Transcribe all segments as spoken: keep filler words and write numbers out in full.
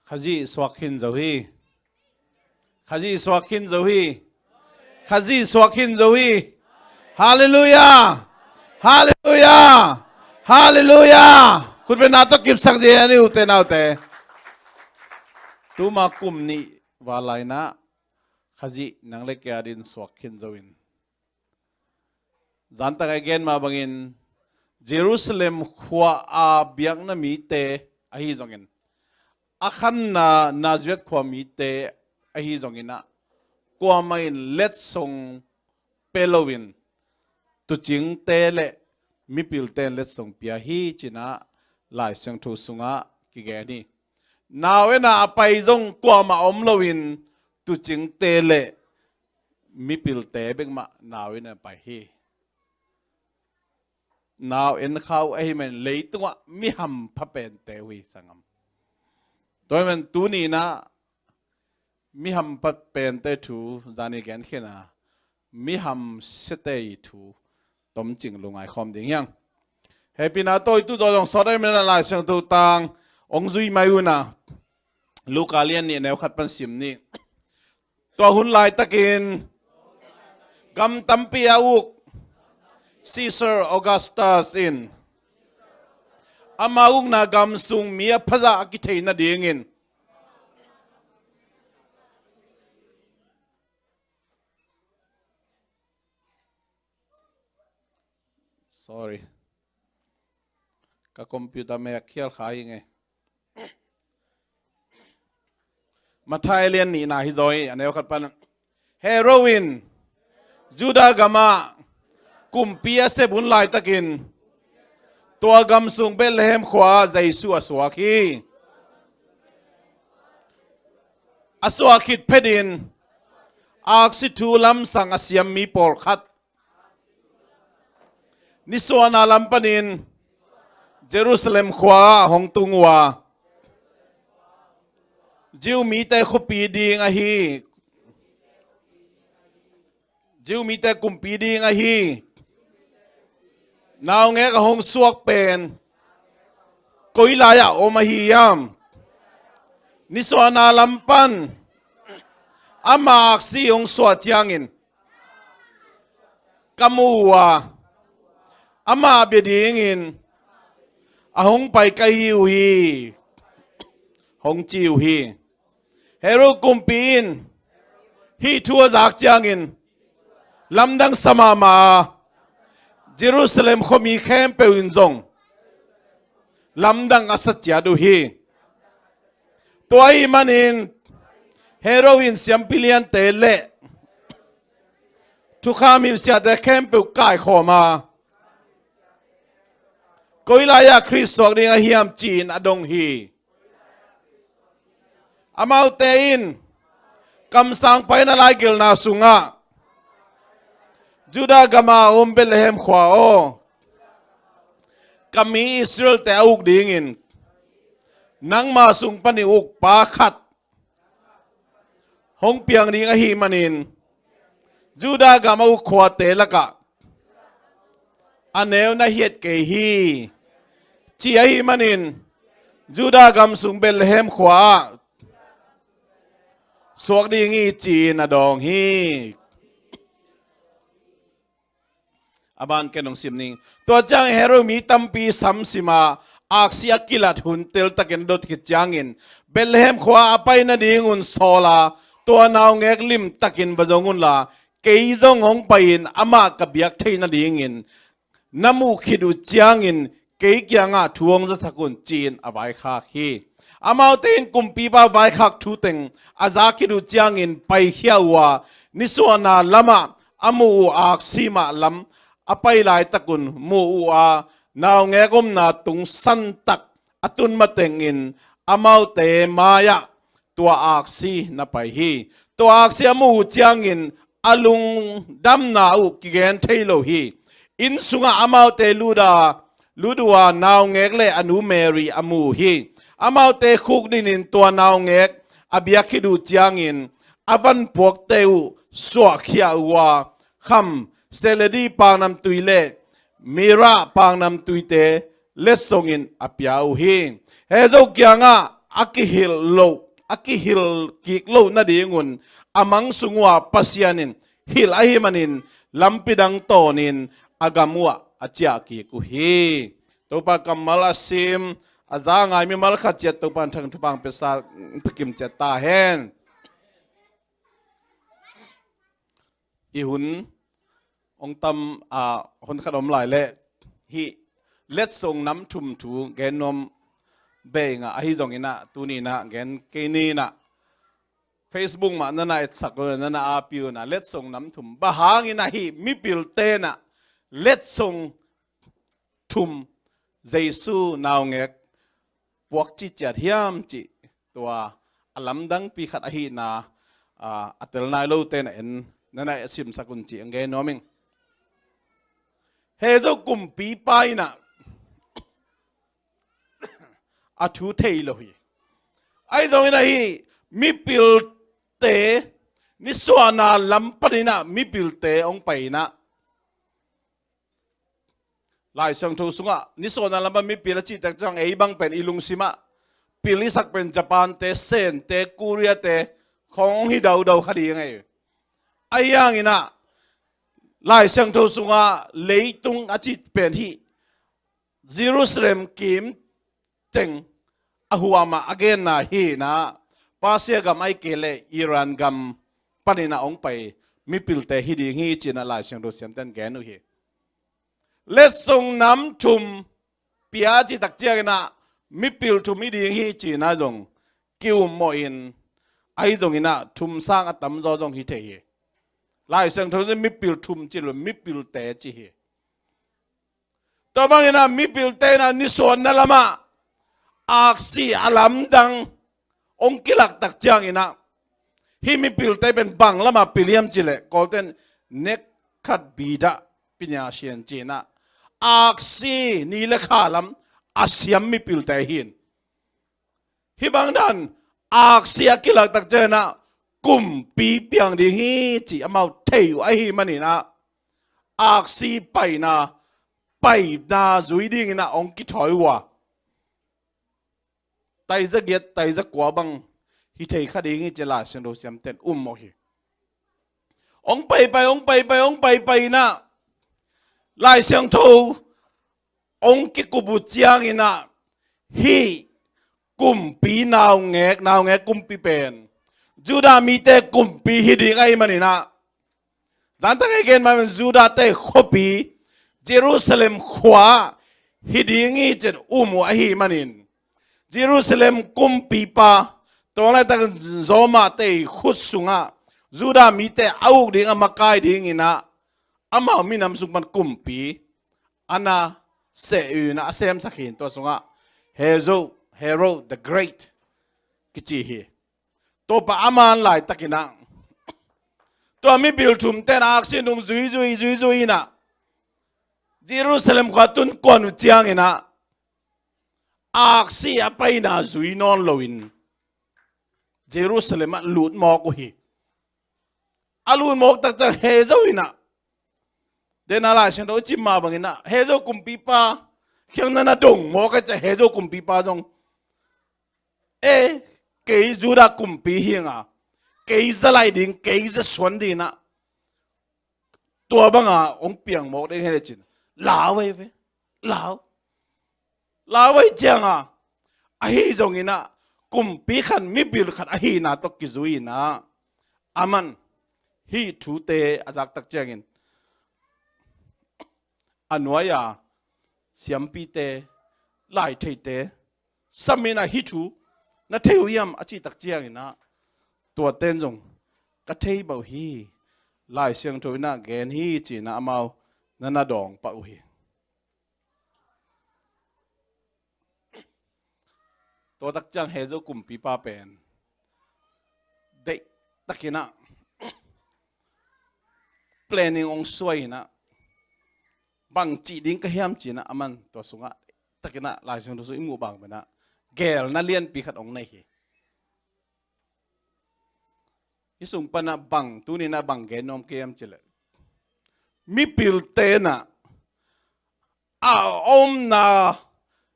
Khazih suak khin zo hi. Khazih suak khin zo hi. Khazih suak khin zo hi. Halleluiah. Halleluiah. Halleluiah. Khutbetna tawh kipsak zen ni, ute naute. Tuma kum nih val lai-in ah Khazih nang le kei adingin suak khin zo in, zan tak a i gen mah bangin, Jerusalem khua-a biakna mite ahi zongin, a khanna Nazareth khua mite ahi zongin ah, kuamah in letsong pia loin, tuucingte le mipilte in letsong pia hi, ci-in ah Lai Siangtho sungah kigen hi. Nau en a a pai zong kuamah om loin, tuucingte le mipilte bek mah nau en a pai hi. Nau en kha uh ahih manin leitungah mi hampha pente uh hi, sanggam. Tua ahih manin tuni-in ah mi hampha pente thu zan i gen khin a, mi hamsiate thu tomcing lungngai khawm ding hi hang. Hehpihna tawh i tuuzaw zong sawt ahih manin ah Lai Siangtho tang hong zui mai un ah, Luka lian nih, a neu khat pan sim ni. Tua hun laitakin gam tampi a uk Caesar Augustus in ama ukna gam sung mi a phazah a kithei nadingin, sorry, ka computer mek khial kha hi ing e. Matthai lian nihna hi zaw hi, a neu khat pan. Herod in Judah gamah kumpi a sep hun laitakin, tua gam sung Bethlehem khua-ah Jesu a suak hi. A suah khit phetin aksi thu lamsang a siam mi pawlkhat nisuahna lam panin Jerusalem khua-ah hong tung uh a, Jew mite khuapi ding ahi, Jew mite kumpi ding ahi naungek a hong suak pen koi lai-ah om ahi hiam? Nisuahna lam pan ama aksi hong suah ciangin ka mu uh a, amah bia dingin a hong pai ka hi uh hi, hong ci uh hi. Herod kumpi in hih thu a zak ciangin lamdang sa mahmah a, Jerusalem khuami khempeuh in zong lamdang a sa ciat uh hi. Tua ahih manin Herod in siampi liante le thukham hilhsiate khempeuh kaikhawm a, koi lai-ah Khrist suak ding ahi hiam, ci-in a dong hi. Amaute in kamsang paina laigelhna sungah, Judah gama om Bethlehem khua aw, ka mi Israelte a uk dingin nangma sung panin ukpa khat hong piang ding ahih manin, Judah gam a uk khuate lakah a neu na hiat kei hi, ci ahih manin, Judah gam sung Bethlehem khua-ah suak ding hi, ci-in a dawng hi. A ban ken hong sim ning. Tua ciang Herod mi tampi samsim a, aksi a kilat hun teltakin a dot khit ciangin, Bethlehem khua a pai nadingun sawl a, tua naungek limtakin va zong unla, kei zong hong pai-in amah ka biak thei nadingin na muh khit uh ciangin kei kiangah thu hong zasak un, ci-in a vaikhak hi. Amaute in kumpipa vaikhak thu teng a za khit uh ciangin paikhia uh a, nisuahna lamah a muh uh aksi mah lam a pai laitakun mu uh a, naungek omna tung santak a tun matengin amaute mai-ah tua aksi na pai hi. Tua aksi a muh uh ciangin a lungdamna uh kigen thei lo hi. Inn sungah amaute lut a, lut uh a, naungek le a nu Mary a mu uh hi. Amaute khukdinin tua naungek a biak khit uh ciangin a vanpuakte uh suahkhia uh a, kham, seledi paknamtui le mirra paknamtuite letsongin a pia uh hi. Heh zo kiangah a kihilh loh, a kihilh kik loh nadingun a mang sung uh ah Pasian in hilh ahih manin lampi dang tawnin a gam uh ah a ciah kik uh hi. Topa kammal a sim a za ngai mimal khat ciat Topa in thang thupha pia sa, pia kim ciat ta hen. I hun hong tam, a, hun khat om lai leh hih letsong nam thum thu gen nuam bek ing a, ahi zongin ah tuni in ah gen kei ni in ah, Facebook mah na na etsak un, na na api un ah, letsong nam thum. Bang hangin ah hih mipilte in ah letsong thum Jesu naungek puak ciciat hiam cih tua a lamdangpi khat ahihna, a, a tel nai lote na en, na na simsak un cih hong gen nuam ing. Hezo kumpipa in ah a thu thei lo hi. Ahi zongin ah hih mipilte nisuahna lam panin ah mipilte hong pai in ah Lai Siangtho sungah nisuahna lam pan mipil a cih tak ciang ei bang pen i lungsim ah pil i sak pen Japan te, Sen te, Korea te khong hong hi daudau kha ding ei. Ahi hangin ah Lai Siangtho sungah leitung a cih pen hih Jerusalem kim teng a huam ah a genna hi in ah, Persia gam ahih kei leh Iran gam panin ah hong pai mipilte hi ding hi ci in ah Lai Siangtho siamten gen uh hi. Letsong nam thum pia cih tak ciangin ah mipil thum hi ding hi ci in ah zong ki-ummawh in, ahi zongin ah thum sang a tamzaw zong hi thei hi. Lai Siangtho in mipil thum ci lo, mipilte ci hi. Tua bangin ah mipilte in ah nisuahna lamah aksi a lamdang hong kilak tak ciangin ah hih mipilte pen bang lamah pil hiam cih leh Kawlten nek khat bidah pinya sian ci in ah aksi ni le kha lam a siam mipilte hi in. Hih bang dan aksi a kilak tak ciangin ah kumpi piang ding hi cih amau thei uh ahih manin ah aksi paina, paina zui dingin ah hong kithawi uh a, taiza giat, taiza kua bang hi thei kha ding hi ci Lai Siangtho siamten ummawh hi. Hong paipai, hong paipai, hong paipai in ah Lai Siangtho hong kikup uh ciangin ah hih kumpi naungek, naungek kumpi pen Judah mite kumpi hi ding ahih manin ah, zan tak ei gen mah pen Judah te khuapi Jerusalem khua hi ding hi ci in um uh ahih manin, Jerusalem kumpipa, tua laitak Roma te khut sungah Judah mite a uk ding, a makai dingin ah amau minam sung pan kumpi a na seh uh in ah a semsak hi in, tua sungah Hezo, Herod the Great kici hi. Tua pa a man laitakin ah tua mipil thumten aksi nung zuizui, zuizui in ah Jerusalem khua tun kuan uh ciangin ah aksi a paina zui nawn loin Jerusalem ah lut mawk uh hi. A lut mawk tak ciang Hezo in ah, den a Lai Siangtho i cim mah bangin ah, Hezo kumpipa kiang na na dong mawk a, ciah Hezo kumpipa zong, e, kei Judah kumpi hi ing a, kei za lai ding, kei za suan ding in ah, tua banga hong piang mawk ding hi le cin, lau ei ve, lau. Lau ei ciang a, ahi zongin ah kumpi khat, mipil khat ahihna tawh kizui in ah, aman hih thute a zak tak ciangin a nuai a siampite, laitheite sam in ah, hih thu na thei uh hiam a cih tak ciangin ah, tuaten zong ka thei bauh hi, Lai Siangtho in ah gen hi ci in ah amau na na dawng pah uh hi. Tua tak ciang Hezo kumpipa pen deih takin ah planning hong suai in ah, bang cih ding ka hiam ci in ah, aman tua sungah takin ah Lai Siangtho sung i muh bang pen ah geelna lianpi khat hong nei hi. Hih sung pan ah bang, tuni in ah bang gen nuam ka hiam cih leh, mipilte in ah a omna,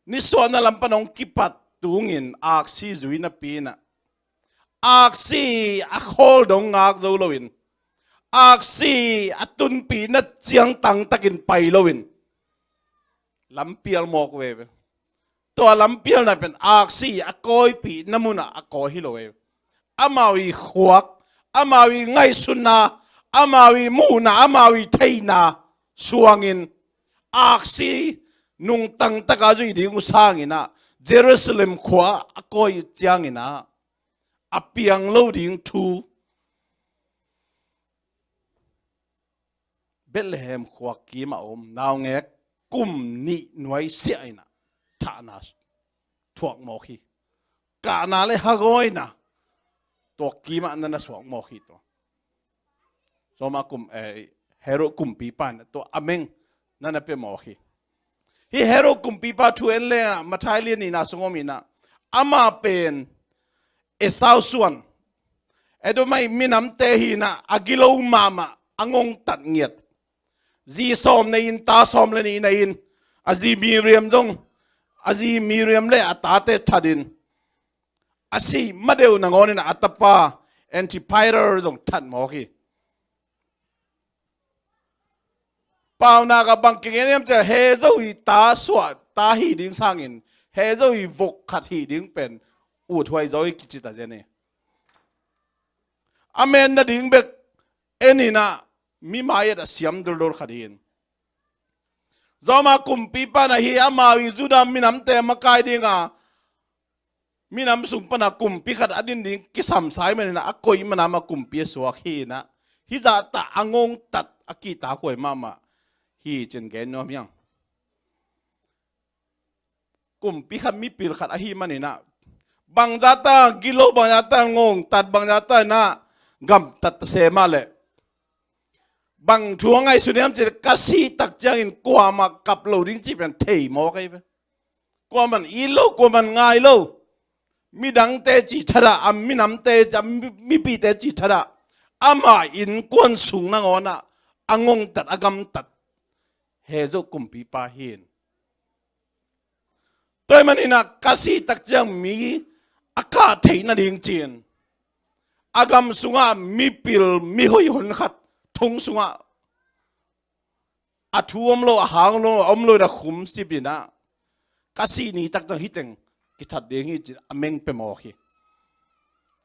nisuahna lam pan hong kipat tungin aksi zui napi-in ah, aksi a khawl dong ngak zo loin, aksi a tunpihna ciang tangtakin pai loin lampial mawk veve. Tua lampialna pen aksi a kawipihna munah a kawi hi lo veve. Amau i khuak, amau i ngaihsutna, amau i muhna, amau i theihna suangin aksi nungtang taka zui ding uh sangin ah, Jerusalem khua a kawi uh ciangin ah, a piang lo ding thu Bethlehem khua kimah a om naungek kum nih nuaisiah in ah thahna thuak mawk hi. Kahna le hagawina tua kimah na na suak mawk hi. Tua Roma kum, eh, Herod kumpipa in ah tua a meng na na pia mawk hi. Hih Herod kumpipa thu en leng ah, Matthai lian nihna sung om in ah, amah pen Esau suan, Edomite minamte hi in ah, a gilo mahmah, a ngongtat ngiat. Zi sawm nei in, ta sawm le nih nei in, a zi Miriam zong, a zi Miriam le a tate thatin, a sih ma deuh nangawn in ah a tapa Antipater zong that mawk hi. Paunak ah bang kigen hiam cih leh, Hezo i ta suah, ta hih ding sangin Hezo i vok khat hih ding pen uthuai zaw hi kici ta zen hi. A men nading bek en in ah, mi mai-at a siam duldul khat hi in. Roma kumpipa in ah hih amau i Judah minamte makai ding a, minam sung pan a kumpi khat a din ding kisam sa ahih manin ah, a koih man a amah kumpi a suak hi in ah, hih zahta a ngongtat a kihtakhuai mahmah hi ci-in gen nuam hi hang. Kumpi khat mipil khat ahih manin ah, bang zahta gilo, bang zahta ngongtat, bang zahta in ah gamtat ta se mah leh, bang thu a ngaihsun hiam cih leh, ka sih tak ciangin kuamah kap lo ding cih pen thei mawk ahi ve. Kuaman it lo, kuaman ngai lo. Midangte cih thadah, a minamte, a mi, mipite cih thadah, ama innkuan sung nangawn ah a ngongtat, a gamtat Hezo kumpipa hi in. Tua ahih manin ah, ka sih tak ciang mi a kah theih nading ci-in, a gam sungah mipil, mihoih honkhat thong sungah a thu om lo, a hang om lo, a om lo in a khum sip in ah, ka sih ni tak ciang hih teng kithat ding hi ci-in a meng pia mawk hi.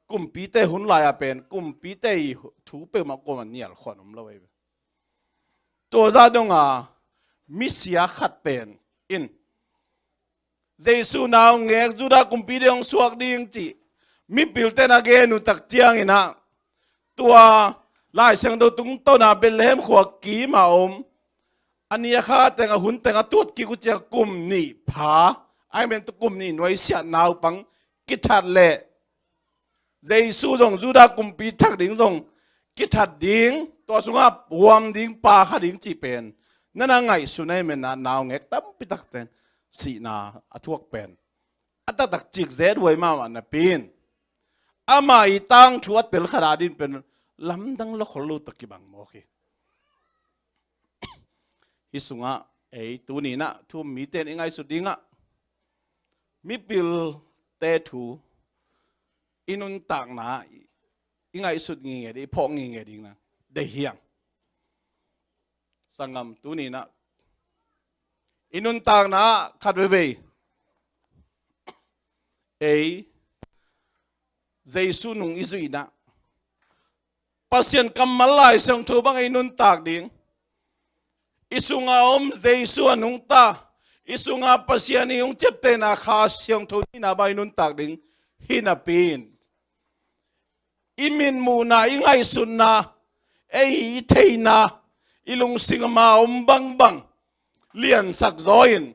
Kumpite hun lai-a pen kumpite i thu peuhmah kuamah nial khawh om lo ahi ve. Tua zah dong a, misia khat pen in, Jesu naungek Judah kumpi ding hong suak ding cih mipilte in a gen uh tak ciangin ah, tua Lai Siangtho tungtawn a Bethlehem khua kim a om, a ni a kha teng, a hun teng a tuat kik uh ciang kum nih pha, ahih manin tua kum nih nuaisiah naupang kithat leh, Jesu zong Judah kumpi thak ding zong kithat ding, tua sungah huam ding, pa kha ding cih pen na na ngaihsun ahih manin ah, naungek tampi takte in sihna a thuak pen a taktak cikzet huai mahmah napi-in, ama i tangthu a tel khat a din pen lamdang lakhol lo tak kibang mawk hi. Hih sungah ei tuni in ah thu-um mite in i ngaihsut dingah, mipilte thu i nuntakna i ngaihsut ngingei ding, i phawk ngingei ding na deih hi hang. Sanggam, tuni in ah i nuntakna ah khat veivei ei Jesu nung i zuih in ah, Pasian kammal Lai Siangtho bang ei nuntak ding, i sungah om Jesu a nungta, i sungah Pasian i hong ciaptehna Kha Siangtho nihna bang ei nuntak ding hi napi-in, i mitmuhna, i ngaihsutna, ei i theihna, i lungsim a om bangbang liansak zaw in,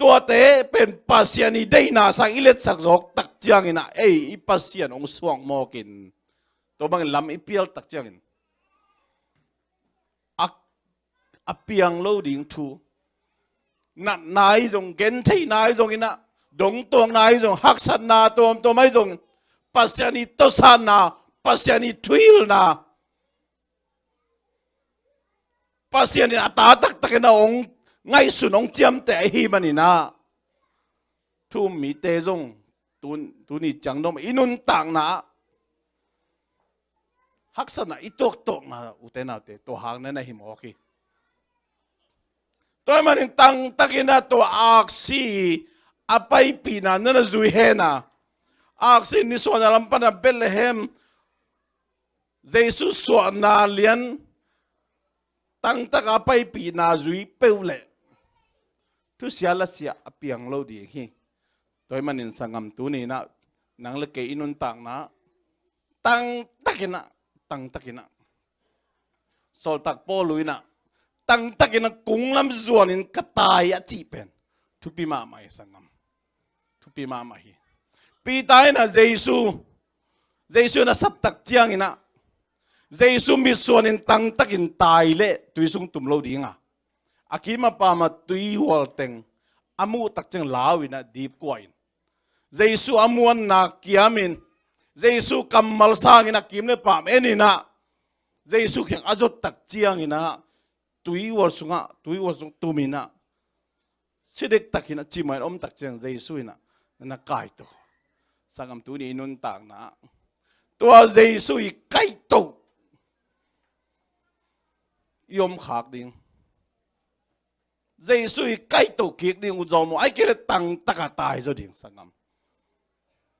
tuate pen Pasian i deihna sang i letsak zawk tak ciangin ah, ei i Pasian hong suak mawk in, tua bangin lam i pial tak ciangin a, a piang lo ding thu, natna ahi zong, gentheihna ahi zongin ah, dongtuakna ahi zong, haksatna tuamtuam ahi zongin, Pasian i tosatna, Pasian i thuhilhna, Pasian in a ta taktakin a hong ngaihsun, hong ciamteh ahih manin ah, thu-um mite zong tun-, tuni ciang dong i nuntakna ah haksatna i tuaktuakna, ute naute, tua hang na na hi mawk hi. Tua ahih manin tangtakin ah tua aksi a paipihna na na zui hen a, aksi nisuahna lam pan a Bethlehem Jesu suahna lian tangtaka paipihna zui peuh leh thusia lasia a piang lo ding hi. Tua ahih manin sanggam, tuni-in ah nang le kei i nuntakna tangtakin ah, tangtakin ah, sawltak Paul in ah tangtakin ah kunglam zuanin ka tai a cih pen thupi mahmah hi, sanggam. Thupi mahmah hi. Peter in ah Jesu, Jesu in a saptak ciangin ah Jesu mitsuanin tangtakin tai leh tui sung tum lo ding a, a kim a pam a tuihual teng a muh tak ciang lau in ah dipkuah in, Jesu a muanna kiamin, Jesu kammal sangin a kim le pam enin ah Jesu kiang a zot tak ciangin ah tuihual sungah, tuihual sung tumin ah si dektakin a cimawh in om tak ciang Jesu in ah na kaito. Sanggam, tuni i nuntakna ah tua Jesu i kaito i om khak ding, Jesu i kaito kik ding uh zong maw, ahih kei leh tangtaka tai zaw ding, sanggam.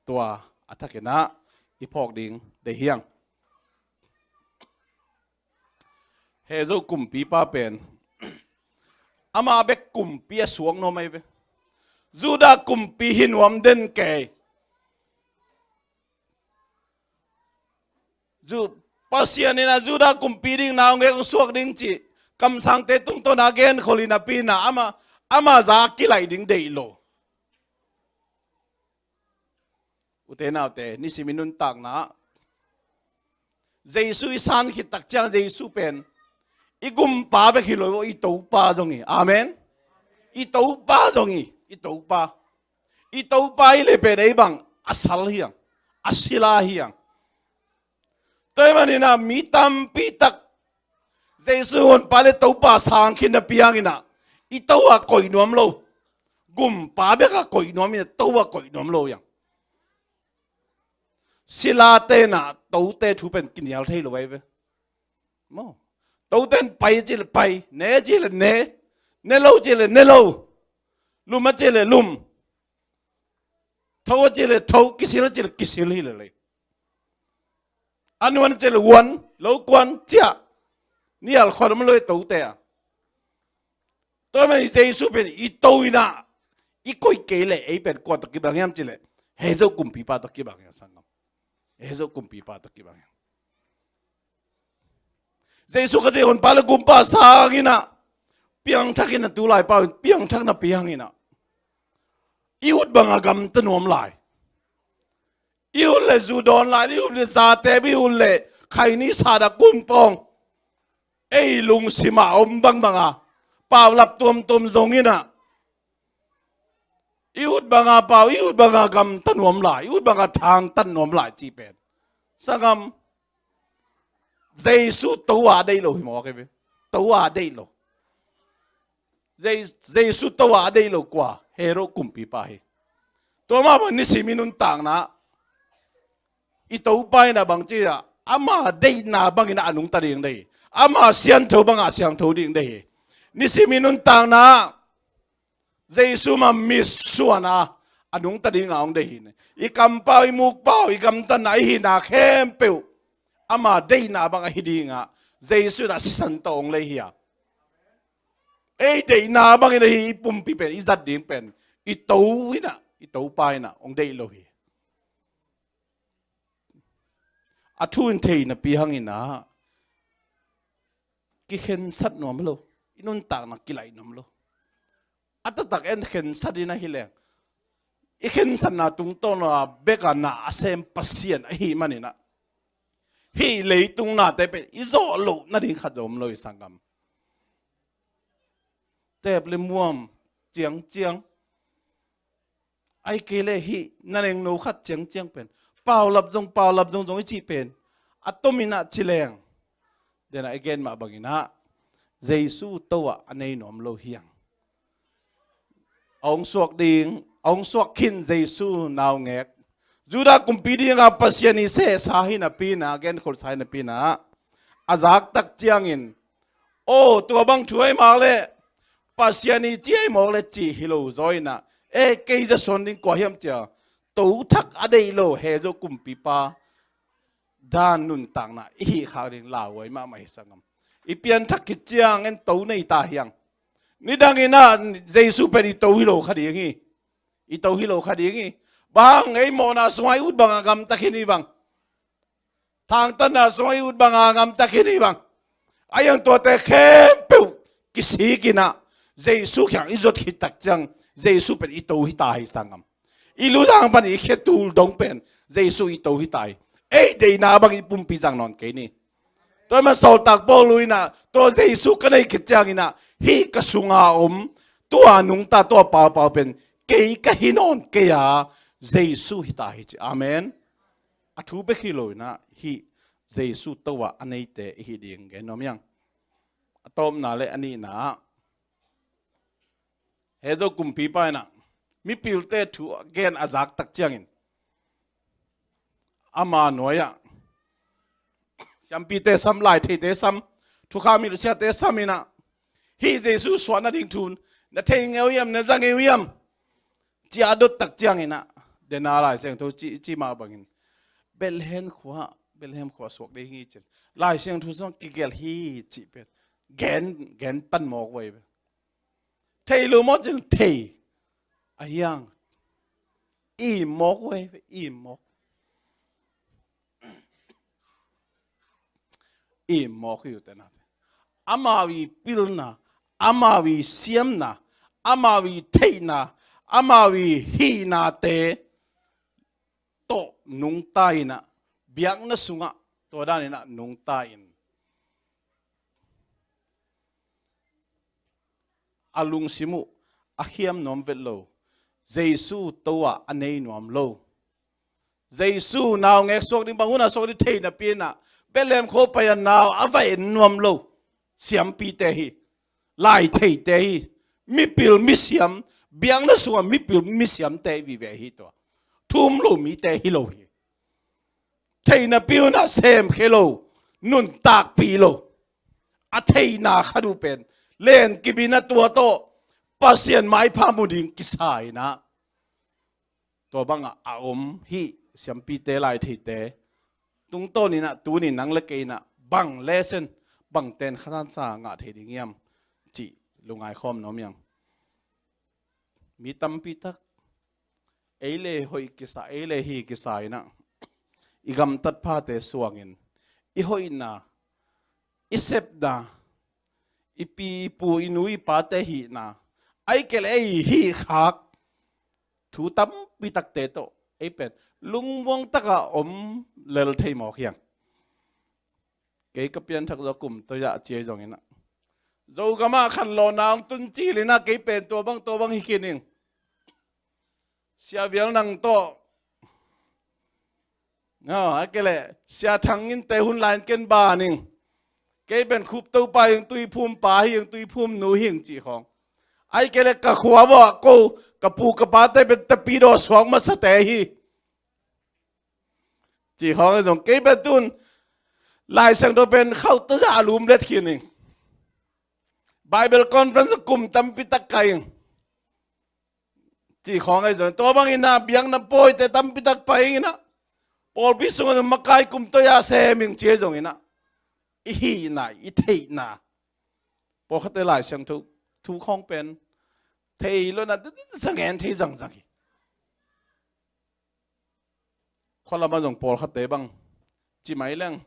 Tua a thakin ah i phawk ding deih hi hang. Herod kumpipa pen amah bek kumpi a suak nuam ahi ve. Judah kumpi hi nuam den kei. Ju-, Pasian in ah Judah kumpi ding na hong suak ding cih kamsangte tungtawn a genkhol hi napi-in ah ama, ama za kilaih ding deih lo. Ute naute, nisim i nuntakna ah Jesu i san khit tak ciang Jesu pen i gumpa bek hi lo, i Topa zong hi. Amen. I Topa zong hi, i Topa. I Topa hi leh pen ei bang a sal hi hang, a sila hi hang. Tua ahih manin ah mi tampi tak Jesu Honpa le Topa sang khin napi hangin ah i to a koih nuam lo, gumpa bek a koih nuam in ah to a koih nuam lo hi hang. Silate in ah tote thu pen kinial thei lo ahi ve. Maw. Tote in pai ci leh pai, ne ci leh ne, ne lo ci leh ne lo, lum a ci leh lum, tho a ci leh tho, kisil a ci leh kisil hi lel hi. A nuan a ci leh uan, lo kuan, ciah. Nial khawng om lo hi tote ah. Tua ahih manin Jesu pen i to in ah i koih kei leh ei pen kua tawh kibang hiam cih leh Herod kumpipa tawh kibang hi hang, sanggam. Herod kumpipa tawh kibang hi hang. Jesu Khazih Honpa le Gumpa sang in ah piangthak in ah, tulai pau in piangthak napi hangin ah i ut bang a gamta nuam lai. I ut leh zu dawn lai, i ut leh zatep, i ut leh khaini sat a kun pawng, ei lungsim a om bangbang a paulap tuamtuam zong in ah i ut bang a pau, i ut bang a gamta nuam lai, i ut bang a thangtat nuam lai cih pen, sanggam, Jesu to a deih lo hi mawk hi ve. To a deih lo. Je-, Jesu to a deih lo kua? Herod kumpipa hi. Tua mah bang nisim i nuntakna ah i Topa in ah bang ci a, ama deihna bangin ah a nungta ding deih hi. Ama siangtho bangah a siangtho ding deih hi. Nisim i nuntakna ah Jesu mah mitsuan a, a nungta dingah hong deih hi. I kampau, i mukpau, i gamtatna, i hihna khempeuh ama deihna bang ahi dingah Jesu in ah sisan tawh hong lei hi a, ei deihna bangin ahi i pumpi pen, i zat ding pen i to in ah, i Topa in ah hong deih lo hi. A thu in thei napi hangin ah kikhensat nuam lo, i nuntakna kilaih nuam lo. A taktak en khensat in ahi leng, i khensatna tungtawn a bek a na a sem Pasian ahih manin ah hih leitung nate pen i zawh loh nading khat zong om lo hi, sanggam. Tep le muam ciangciang, ahih kei leh hih nanengno khat ciangciang pen, paulap zong, paulap zong zong i cih pen a tom in ah ci leng, den ah i gen mah bangin ah Jesu to ah a nei nuam lo hi hang. A hong suak ding, a hong suak khin Jesu naungek, Judah kumpi dinga Pasian i sehsa hi napi-in ah, genkholhsa hi napi-in ah, a zak tak ciangin, "Aw, tua bang thu ahi mawk leh, Pasian i ci ahi mawk leh," cih hi lo zaw-in ah, "E, kei za suan ding kua hiam?" ci-a, to thak a deih lo Hezo kumpipa dan nuntakna i hih khak ding lauhuai mahmah hi, sanggam. I pianthak khit ciang en to nei ta hi hang. Nidangin ah Jesu pen i to hi lo kha ding hi. I to hi lo kha ding hi. Bang hang, ei mawhna sungah i ut banga gamta khin hi bang. Thangtatna sungah i ut banga gamta khin hi bang. Ahi hang tuate khempeuh kisik in ah Jesu kiang i zot khit tak ciang, Jesu pen i to hi ta hi, sanggam. I luzang pan i khetul dong pen Jesu i to hi ta hi. Ei deihna bang i pumpi zang nawn kei ni. Tua ahih manin sawltak Paul in ah, "Tua Jesu ka nei khit ciangin ah, hih ka sunga om tua nungta, tua paupau pen kei ka hi nawn kei a, Jesu hi ta hi," ci. Amen. A thu bek hi lo-in ah, hih Jesu to-a a neite i hih ding gen nuam hi hang. A tawpna le a nihna ah, Hezo kumpipa in ah mipilte thu a gen a zak tak ciangin, ama nuai-ah siampite sam, laitheite sam, thukham hilh siate sam in ah, "Hih Jesu suahna ding thu na thei ngei uh hiam, na za ngei uh hiam?" ci-a a dot tak ciangin ah, dena Lai Siangtho ci, ci mah bangin, "Bethlehem khua, Bethlehem khua suak ding hi," ci-in Lai Siangtho sungah kigelh hi cih pen gen, gen pan mawk uh hi ve. Thei lo maw? Ci-in thei. Ahi hang, im mawk uh hi ve, im mawk. Im mawk hi uh te na. Amau i pilna, amau i siamna, amau i theihna, amau i hihnate tawh nungta in ah, biakna sungah tua dan in ah nungta in, a lungsim uh a khiam nuam vet lo, Jesu to-a a nei nuam lo, Jesu naungek suak ding, bang hun a suak ding thei napi-in ah, Bethlehem khua pai-a nau a va en nuam lo siampite hi, laitheite hi, mipil misiam, biakna sungah mipil misiamte hi vive hi tua. Thu um lo mite hi lo hi. Thei napi-in ah semkhia lo, nuntakpih lo. A theihna khat uh pen len kip in ah tua tawh Pasian maipha mu ding kisa in ah, tua bangah a om hih siampite, laitheite tungtawn in ah tuni nang le kei in ah bang lesson, bang ten khatsan sa ngah thei ding hiam cih lungngai khawm nuam hi hang. Mi tampi tak ei le hoih kisa, ei le hi kisa in ah, i gamtat phate suangin i hoihna, i sepna, i pi, i pu, i nu, i pate hihna, ahih kei leh ei hih khak thu tampi takte tawh ei pen lungmuang taka om lel thei mawk hi hang. Kei ka pianthak zawh kum toi-ah ci ahi zongin ah, Zogamah khanlawhna hong tun cil in ah, kei pen tua bang, tua bang hi khin ing. Sia Vial Nang tawh, aw, ahih kei leh Sia Thang Nginte hun lai-in ken ban ing. Kei pen Khup Topa hi ing, Tuiphum pa hi ing, Tuiphum nu hi ing cih khawng. Ahih kei leh ka khua vuah ko, ka pu ka pate pen Tapidaw suak masate hi cih khawng ahi zong, kei pen tun Lai Siangtho pen khauh tawh zah a lum let khin ing. Bible conference kum tampi tak kai ing cih khawng ahi zong, tua bangin ah biakna pawite tampi tak pai ing in ah, pawlpi sungah makai kum toi-a sem ing ci ahi zongin ah, i hihna, i theihna, pawlkhatte Lai Siangtho thu khawng pen thei lo in ah, sa ngen thei zangzang hi. Khua lamah zong pawlkhatte bang ci mai leng,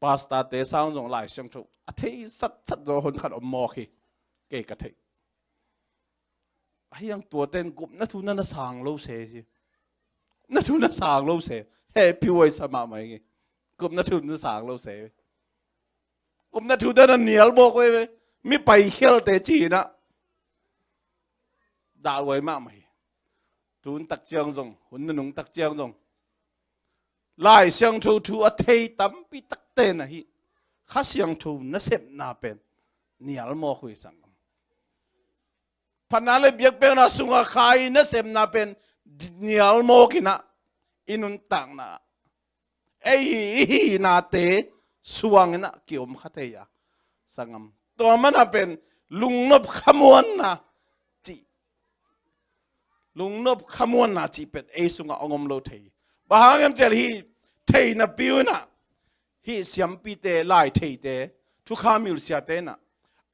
pastorte sang zong Lai Siangtho a thei satsat zaw hun khat om mawk hi, kei ka theih. Ahi hang tuate in gupna thu na na sang lo se hi. Gupna thu na sang lo se. Hehpih huai sa mahmah ing. Gupna thu na sang lo se. Gupna thute na nial mawk uh hi ve. Mi paikhialte ci-in ah, dahhuai mahmah hi. Tun tak ciang zong, hun nunung tak ciang zong, Lai Siangtho thu a thei tampi takte na hih Kha Siangtho nasepna pen nial mawk uh hi, sanggam. phatna le biakpiakna sungah kha i nasemna pen nial mawk in ah, i nuntakna ei i hihnate suang in ah kiom kha thei a, sanggam. Tua manin ah pen lungnop khamuanna cih, lungnop khamuanna cih pen ei sungah hong om lo thei. Bang hang hiam cih leh hih theihna pi uh in ah, hih siampite, lai theite, thukham hilhsiate in ah,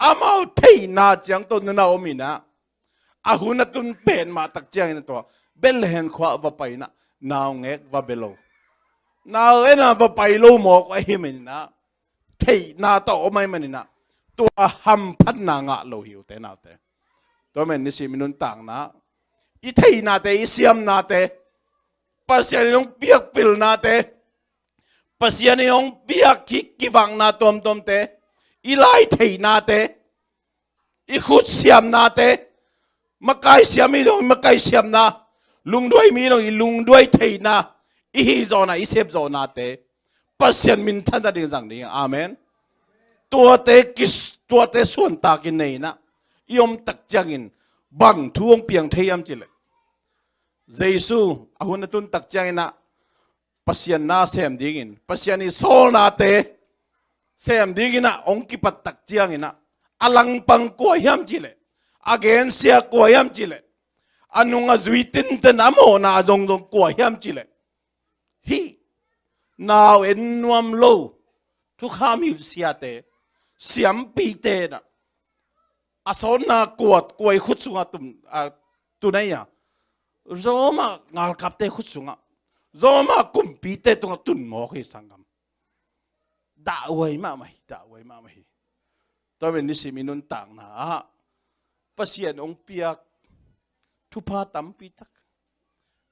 amau theihna ciang tawh nana om in ah, a hun a tun pen mah tak ciangin ah tua Bethlehem khua va pai in ah, naungek va bia lo, nau en a va pai lo mawk ahih manin ah, theihna tawh om ahih manin ah, tua hamphatna ngah lo hi, ute naute. Tua manin nisim i nuntakna, i theihnate, i siamnate, Pasian in hong piak pilnate, Pasian in hong piak hih kivakna tuamtuamte, i lai theihnate, i khut siamnate, makai siam i dong i makai siamna, lungduai mi dong i lungduai theihna, i hih zawhna, i sep zawhnate Pasian minthan nading zang ding. Amen. Tuate kis, tuate suantakin nei in ah i om tak ciangin bang thu hong piang thei hiam cih leh, Jesu a hun a tun tak ciangin ah Pasian na sem dingin, Pasian i sawlnate sem dingin ah hong kipat tak ciangin ah, a langpang kua hiam cih leh, a gensia kua hiam cih leh, a nung a zui tinten a mawhna a zongzong kua hiam cih leh, hih nau en nuam lo thukham hilhsiate, siampite in ah, a sawtna kua, kua i khut sungah tun, a, tun ahia? Roma galkapte khut sungah, Roma kumpite tungah tun mawk hi, sanggam. Dahhuai mahmah hi, dahhuai mahmah hi. Tua manin nisim i nuntakna ah Pasian hong piak thupha tampi tak,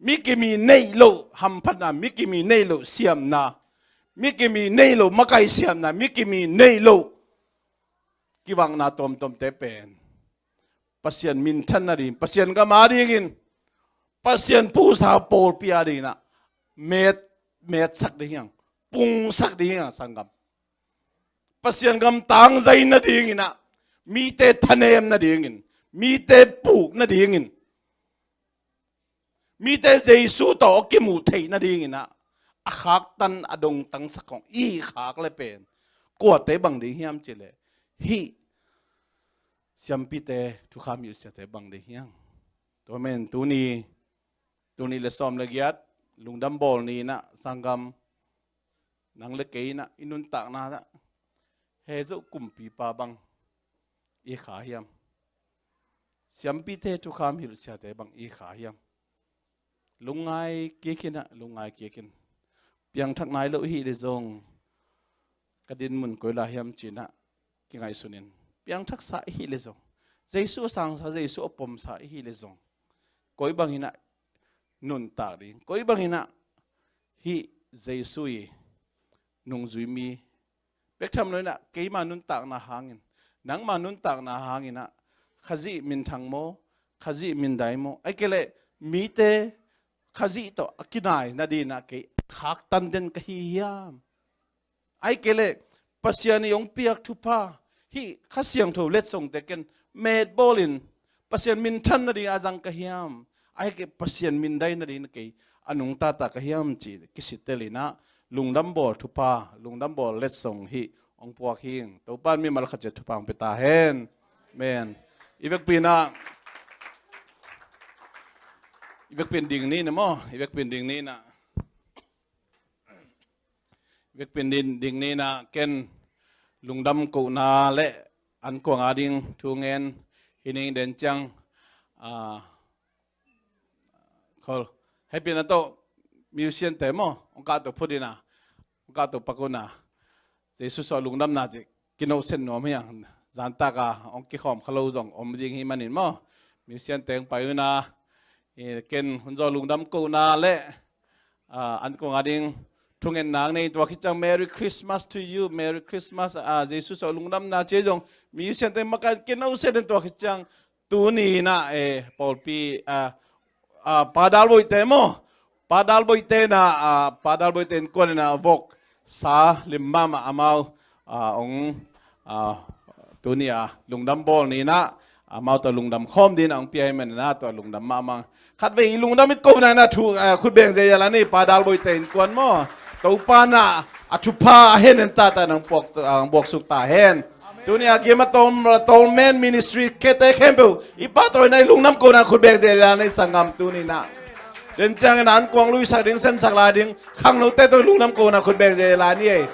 mi kim i neih loh hamphatna, mi kim i neih loh siamna, mi kim i neih loh makai siamna, mi kim i neih loh kivakna tuamtuamte pen Pasian minthan nading, Pasian gam a dingin, Pasian pusa pawlpi a dingin ah met, metsak ding hi hang, pungsak ding hi hang, sanggam. Pasian gam tangzai nadingin ah, mite thanem nadingin, mite puk nadingin, mite Jesu tawh a kimuh theih nadingin ah, a khaktan, a dongtangsak khong i khak le pen kuate bang ding hiam cih leh, hih siampite, thukham hilhsiate bang ding hiam? Tua manin tuni, tuni le sawm le giat lungdam bawl ni in ah, sanggam, nang le kei in ah i nuntakna ah, he zo kumpipa bang i kha hiam? Siampite, thukham hilhsiate bang i kha hiam? Lungngai kik in ah, lungngai kik in. Piangthak nai lo i hih leh zong, ka dinmun koi lai hiam ci in ah kingaihsun in. Piangthaksa i hih leh zong, Jesu a sangsa, Jesu a pomsa i hih leh zong, koi bangin ah nuntak ding, koi bangin ah hih Jesu i nungzui mi, bek tham lo in ah keima nuntakna hangin, nangma nuntakna hangin ah, Khazih minthang maw, Khazih mindai maw, ahih kei leh mite Khazih tawh a kinai nadingin ah kei khaktan den ka hi hiam? Ahih kei leh Pasian i hong piak thupha, hih Kha Siangtho letsongte ken metbawlin Pasian minthan nading a zang ka hiam? Ahih kei leh Pasian mindai nading kei a nungtata ka hiam ci kisitel in ah, lungdam bawl thupha, lungdam bawl letsong hih hong puak hing. Topa in mimal khat ciat thupha hong pia ta hen. Amen. I vekpi in ah, i vekpi in ding ni in ah maw, i vekpi in ding ni in ah, vekpi in ding, ding ni in ah, ken lungdam kohna le an kuang a ding thu ngen hi ning den ciang, ah, khol. Hehpihna tawh musician te maw, hong kahto phut in ah, hong kahto pak un ah, Jesu suah lungdamna cih kinohset nuam hi hang. Zantak a hong kikhawm kha lo zong om ding hi manin maw, musician te hong pai un ah, i, ken hun zaw lungdam kohna le, ah, an kuang a ding thungetna nei, tua khit ciang Merry Christmas to you, Merry Christmas, ah, Jesu suah lungdamna ci zong musician te makaih kinohset in, tua khit ciang tuni in ah, eh, pawlpi, ah, ah, Pa Dalboite maw, Pa Dalboite in ah, ah, Pa Dalboite innkuan in ah voksa lim mahmah amau, ah, hong, ah, tuni a lungdam bawl ni in ah, amau tawh lungdam khawm dingin a hong pia hi manin ah, tua lungdam mahmah. Khatvei i lungdam i kohna in ah thu, eh, khut beng zia la ni, Pa Dalboi te innkuan maw. Topa in ah a thupha a hen hen tata nang puak, ah, buaksuk ta hen. Tuni a gim a tawm, tawm men ministry kete khempeuh i Pa tawh in ah i lungdam kohna khut beng zia la ni sanggam tuni in ah. Den ciangin an kuang luisak ding, sensak lai ding, khangnote tawh i lungdam kohna khut beng zia la ni ei.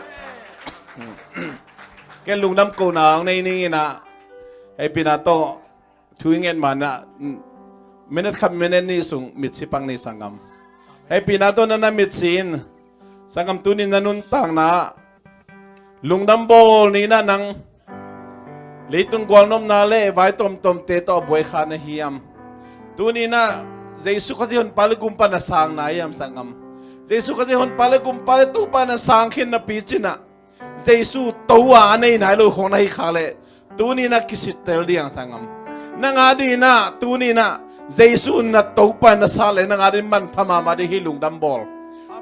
Ken lungdam kohna hong nei ning in ah, hei pina tawh thu i nget ma in ah, minute khat minute nih sung mitsi pang ni sanggam. Hei pina tawh na na mitsi in, sanggam tuni na nuntakna lungdam bawl ni in ah nang leitung gualnopna le vai tuamtuamte tawh a buai kha na hiam? Tuni in ah Jesu Khazih Honpa le Gumpa na sang na hiam sanggam? Jesu Khazih Honpa le Gumpa le Topa na sang khin napi cin ah Jesu to a a nei nai lo khong na hi khak leh, tuni in ah kisittel ding sanggam. Nang a ding in ah tuni in ah Jesu na Topa na sa leh nang a ding manpha mahmah ding hi lungdam bawl.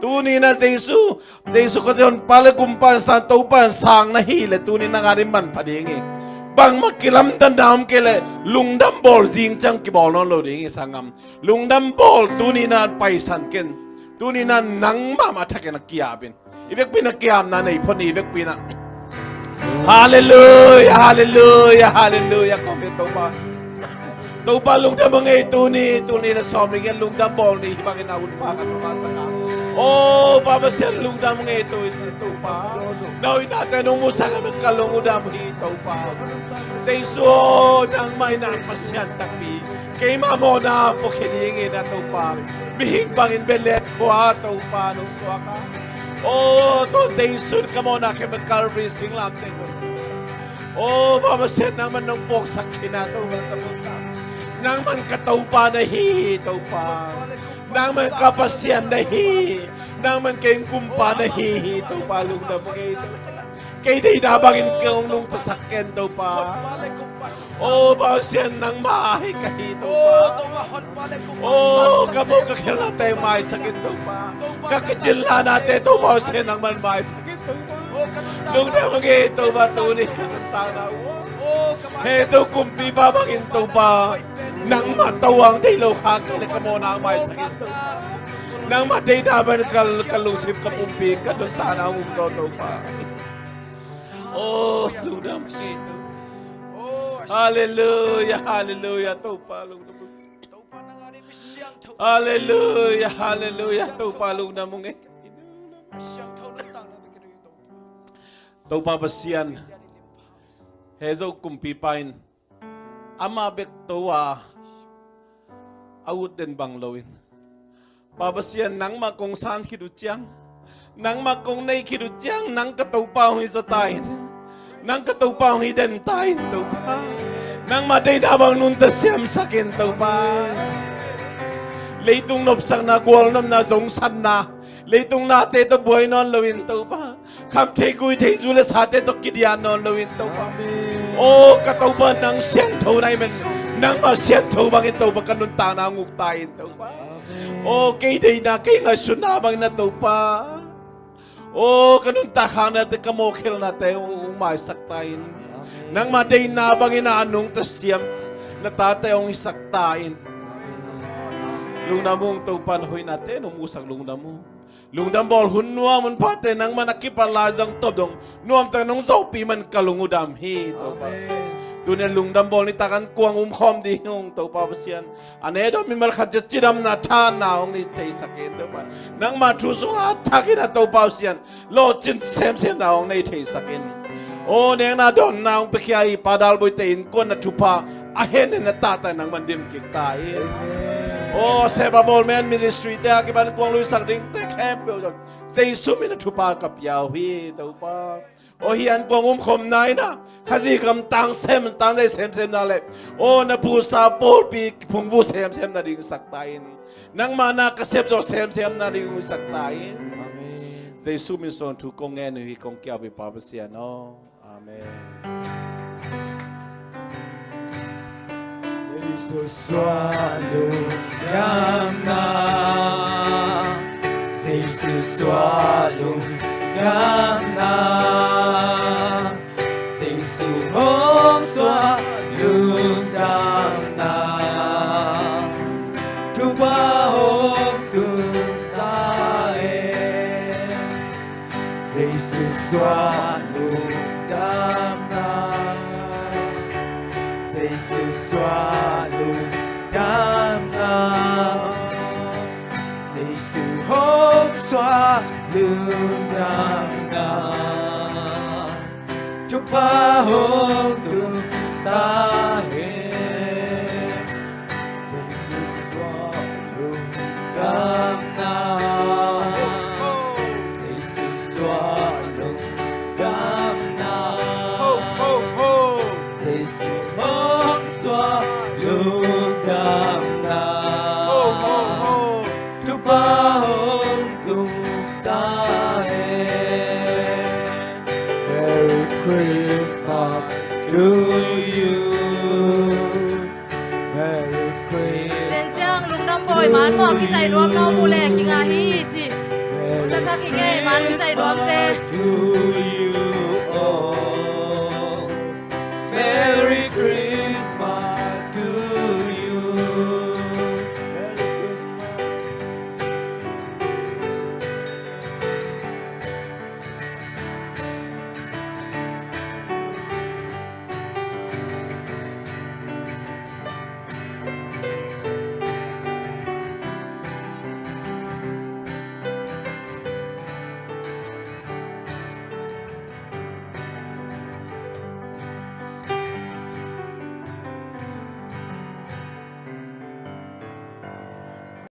Tuni in ah Jesu, Jesu Khazih Honpa le Gumpa na sang, Topa na sang na hi leh tuni in ah nang a ding manpha ding hi. Bangmah kilamdanna om kei leh lungdam bawl zing ciang kibawl nawn lo ding hi sanggam. Lungdam bawl tuni in ah paisan ken. Tuni in ah nangmah mah thakin a kiap in. I vekpi in ah kiamna nei phot ni, i vekpi in ah. Halleluia, halleluia, halleluia. Kawm hi Topa. Topa lungdam a ngei tuni, tuni na sawm ni ngen lungdam bawl ni hi bangin a hun pa kan ma sa ka. O Pa Pasian lungdam a ngei tuni Topa. Na hoihnate nong musak a ka lungdam hi Topa. Jesu aw, nangmah in ah Pasian takpi. Keimah mawhna puakhia dingin ah Topa, mihing bangin Bethlehem khua Topa nong suak a. O, tua Jesu in ka mawhna khempeuh Calvary singlamteh Topa. O Pa Pasian, nangman nong puaksak khin a Topa ka nuntak. Nangman ka Topa na hi hi Topa. Nangman ka Pasian na hi hi. Nangman kei Gumpa na hi hi Topa, lungdam a ngei Topa. Kei deihna bangin kei hong nungtasak ken Topa. O Pa Pasian, nangmah hi ka hi Topa. O ka mo ka khelnate maisak in Topa. Ka kicin lanate Topa Pasian nangman maisak in Topa. Lungdam a ngei Topa, tuni ka nuntakna uh. He Zo kumpipa bangin Topa, nangmah tawang deih lo kha kei le ka mawhna maisak in Topa. Nangmah deihna bangin ka, ka lungsim ka pumpi ka nuntakna uh Topa. O lungdam a ngei Topa. Halleluia, halleluia, Topa lungdam. Halleluia, halleluia, Topa lungdam a ngei. Topa Pasian, he Zo kumpipa in amah bek to a, a ut den bang loin, Pa Pasian, nangmah kong san khit uh ciang, nangmah kong nei khit uh ciang, nang ka Topa hong hi zaw ta in. Nang ka Topa hong hi den ta in Topa. Nangmah deihna bang nunta siamsak in Topa. Leitung nopsakna, gualnopna, zongsanna, leitung nate tawh buai nawn loin Topa, khamthei guithei zu le sate tawh kidian nawn loin Topa. Aw ka Topa, nang siangtho na hi man, nangmah siangtho bangin Topa ka nuntakna hong uk ta in Topa. Aw kei deihna kei ngaihsutna bangin a Topa, aw ka nuntak khaknate ka mawhkhelnate hong maisak ta in. Nangmah deihna bangin a nungta siam na tate hong hisak ta in. Lungdam ung Topa, na hoihnate nong musak lungdam ung. Lungdam bawl hun nuam hun phate nangman a kipat lai zong tawp dong nuamtak nong zawhpih man ka lung uh dam hi Topa. Tuni a lungdam bawl nitak an kuang um khawm ding ung Topa Pasian. A ne dawn mimal khat ciat cidamna thanna hong nei theisak in Topa. Nangmah thu sungah a thakin a Topa Pasian lawhcin semsemna hong nei theisak in. Aw nekna dawnna hong piakhia i Pa Dalboite innkuan na thupha a hen hen a tahtai nangman dim kik ta in. Aw Seva Bawlmen Ministry te a kipan kuang luisak dingte khempeuh zong Jesu min a thupha ka pia uh hi Topa. Aw hih an kuang umkhawmna in ah Khazih gam tang sem tang dai semsemna le aw na pusa pawlpi phungvuh semsemna ding sak ta in. Nangmah na ka sep zawh semsemna ding sak ta in. Jesu min suang thu kong ngen uh hi kong kiau uh hi Pa Pasian aw. Amen. Jesu suah lungdamna, Jesu suah lungdamna, Jesu hong suah lungdam. Jesu suah lungdamna, Jesu suah lungdamna, Jesu hong suah lungdamna, Topa hong tung ta hen. Jesu suah lungdamna, Jesu suah lungdamna, Jesu hong suah lungdamna, Topa hong tung ta hen. Merry Christmas to you. Merry Christmas. Tua ciang lungdam bawi man maw, kizai nuam na om uh leh kingah hi ci. Tua sa kingei man kizai nuamte. To you all.